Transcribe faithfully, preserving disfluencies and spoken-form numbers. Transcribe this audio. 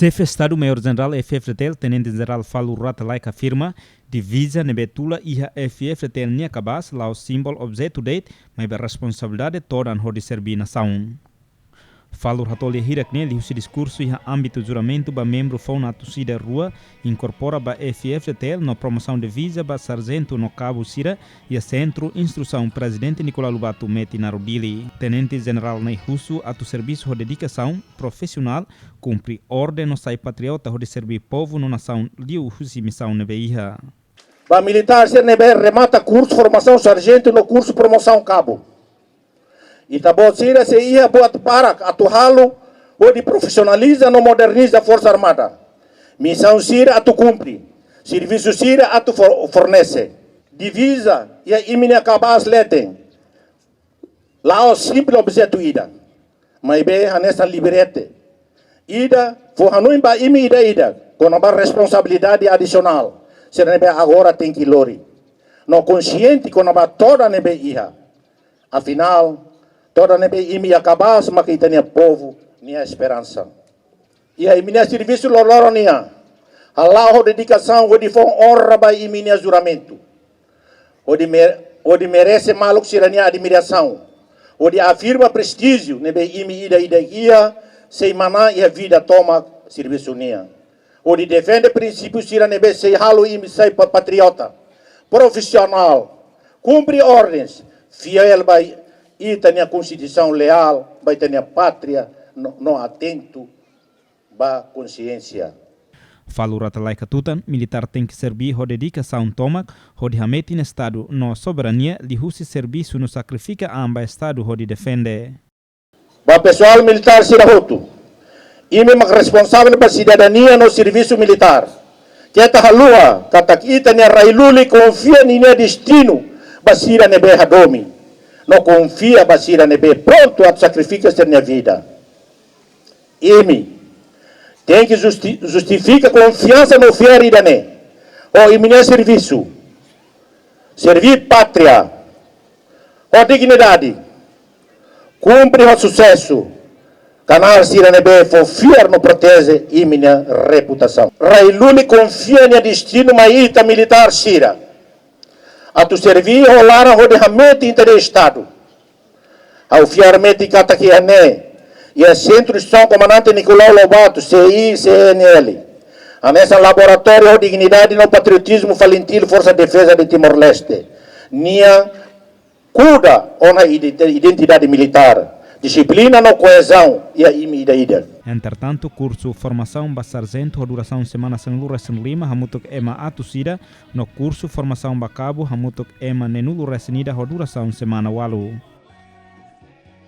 Xefe Estadu Maiór Jenerál F-FDTL, Tenente Jenerál Falur Rata Laek afirma, diviza ne'ebé tula iha F-FDTL nia kabaas la'ós símbolu objetu de'it, maibé responsabilidade todan hodi serbí nasaun. Falur hato'o lia hirak-ne'e liuhusi diskursu iha ámbitu juramentu ba membru foun atus ida rua inkorpora ba F-FDTL no promosaun diviza ba sarjentu no kabu sira iha Sentru Instrusaun Prezidente Nicolau Lobato Metinaro Dili. Tenente Jenerál ne'e husu atu servisu ho dedikasaun, profisionál, kumpre orden no sai patriota hodi serbí povu no nasaun liuhusi misaun ne'ebé iha. Ba militár sira ne'ebé remata kursu formasaun sarjentu no kursu promosaun kabu, ita-boot sira sei iha buat barak atu halo hodi profisionaliza no moderniza Forsa Armada. Misaun sira atu kumpre, servisu sira atu for-, fornese. Diviza iha imi-nia kabaas leten la'ós simples objetu ida, maibé hanesan librete ida fó hanoin ba imi ida-idak kona-ba responsabilidade adisionál sira ne'ebé agora tenke lori, no konsiente kona-ba todan ne'ebé iha. Afinál, todan ne'ebé imi iha kabaas maka ita-nia povu nia esperansa. Iha imi-nia servisu loroloron nian, hala'o ho dedikasaun hodi fó onra ba imi-nia juramentu, hodi me-, hodi merese maluk sira-nia admirasaun, hodi afirma prestíjiu ne'ebé imi ida-idak iha sei manán iha vida tomak servisu nian, hodi defende prinsípiu sira ne'ebé sei halo imi sai pa-, patriota, profisionál, kumpre ordens, fiél ba ita-nia Konstituisaun, leál ba ita-nia pátria, no, no atentu ba konsiénsia. Falur Rata Laek hatutan, militár tenke serbí ho dedikasaun tomak hodi hametin Estadu no soberania liuhusi servisu no sakrifika an ba Estadu hodi defende. Ba pesoál militár sira hotu, imi mak responsavel ba sidadania no servisu militár. Keta haluha katak ita-nia rai-lulik konfia ninia destinu ba sira ne'ebé hadomi, no konfia ba sira ne'ebé prontu atu sakrifika sira-nia vida. Imi tenke justi-, justifika konfiansa no fiar ida-ne'e ho imi-nia servisu. Serbí pátria ho dignidade, kumpre ho susesu kanál sira ne'ebé fó fiar no proteje imi-nia reputasaun. Rai-lulik konfia nia destinu mai ita militár sira atu serbí ho laran hodi hametin ita-nia Estadu. Ha'u fiar metin katak iha ne'e, iha Sentru Instrusaun Komandante Nicolau Lobato, C I C N L, hanesan laboratóriu ho dignidade no patriotizmu FALINTIL, Forsa Defeza de Timor-Leste, nia kuda ona identi-, identidade militár, dixiplina no koezaun iha imi ida-idak. Entretantu, kursu formasaun ba sarjentu ho durasaun semana sanulu-resin-lima hamutuk ema atus ida, no kursu formasaun ba kabu hamutuk ema neenulu-resin-ida ho durasaun semana ualu.